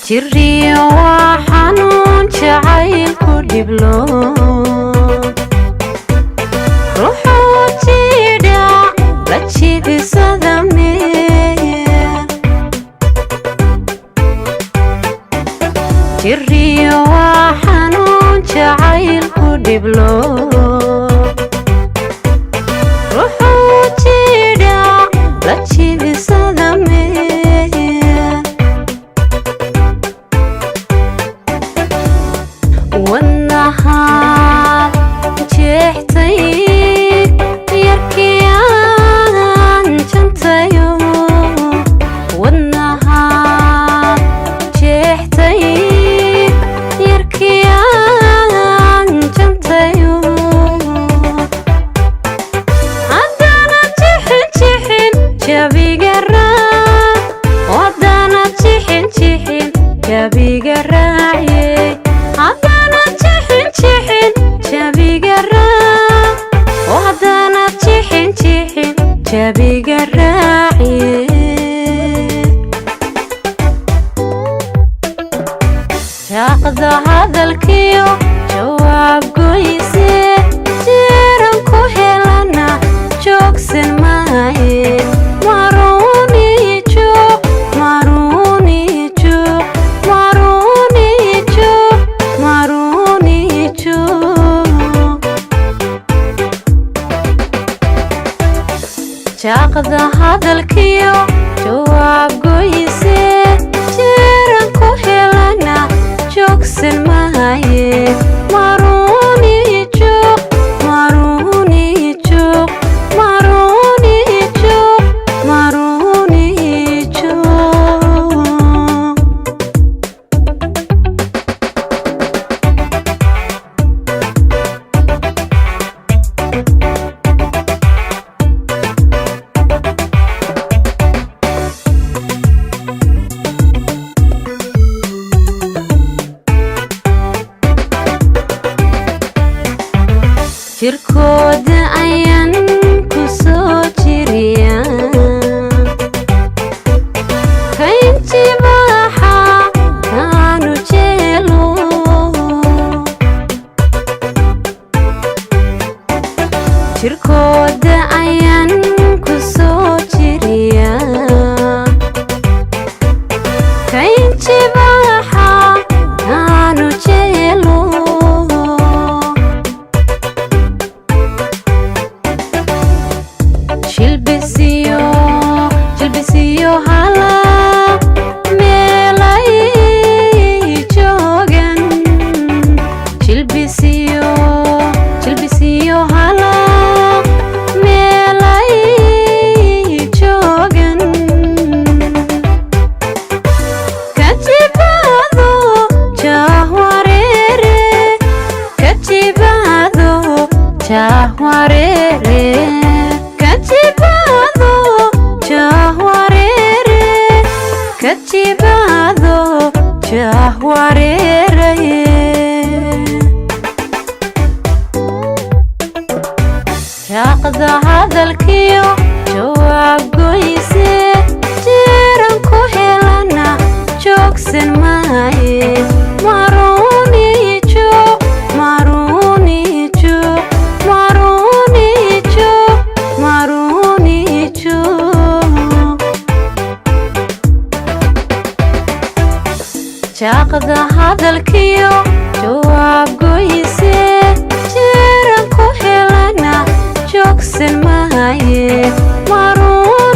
Jiriyo waa xanuun jacaylku dhiblo, ruuxuu jidha la jibisada mee. Jiriyo waa xanuun jacaylku dhiblo, ruuxuu jidha la jibisada mee. Wadnahaad jeextay yarkiyaan jantayo, wadnahaad jeextay yarkiyaan jantayo. Haddana jixin jixin jabiga raac, haddana jixin jixin jabiga raaciye, haddana jixin jixin jabiga raac, haddana jixin jixin jabiga raaciye. Jaaqda hadalkiyo jawaab goyse, jeeran ku helana joogsan maaye. Maruuni joog, maruuni joog, maruuni joog, maruuni joog. Jaaqda hadalkiyo jawaab goyse, jeeran ku helana joogsan maaye. Maruuni joog, maruuni joog, maruuni joog, maruuni joog. Jirkooda ayaan ku soo jiriya, kaynjibaaxa kaanu jeelo. Jirkooda ayaan ku soo jiriya, kaynjibaaxa kaanu jeelo. Jilbisiyo jilbisiyo hala meelay joogan, jilbisiyo jilbisiyo hala meelay joogan. Kajibaado jahwareere, kajibaado jahwareere, kajibaado jahwareere, kajibaado jahwareere. Jaaqda hadalkiyo jawaab goyse, jeeran ku helana joogsan maaye. Maruuni joog, maruuni joog, maruuni joog, maruuni joog. Jaaqda hadalkiyo jawaab goyse, jeeran ku helana joogsan maaye. Maruuni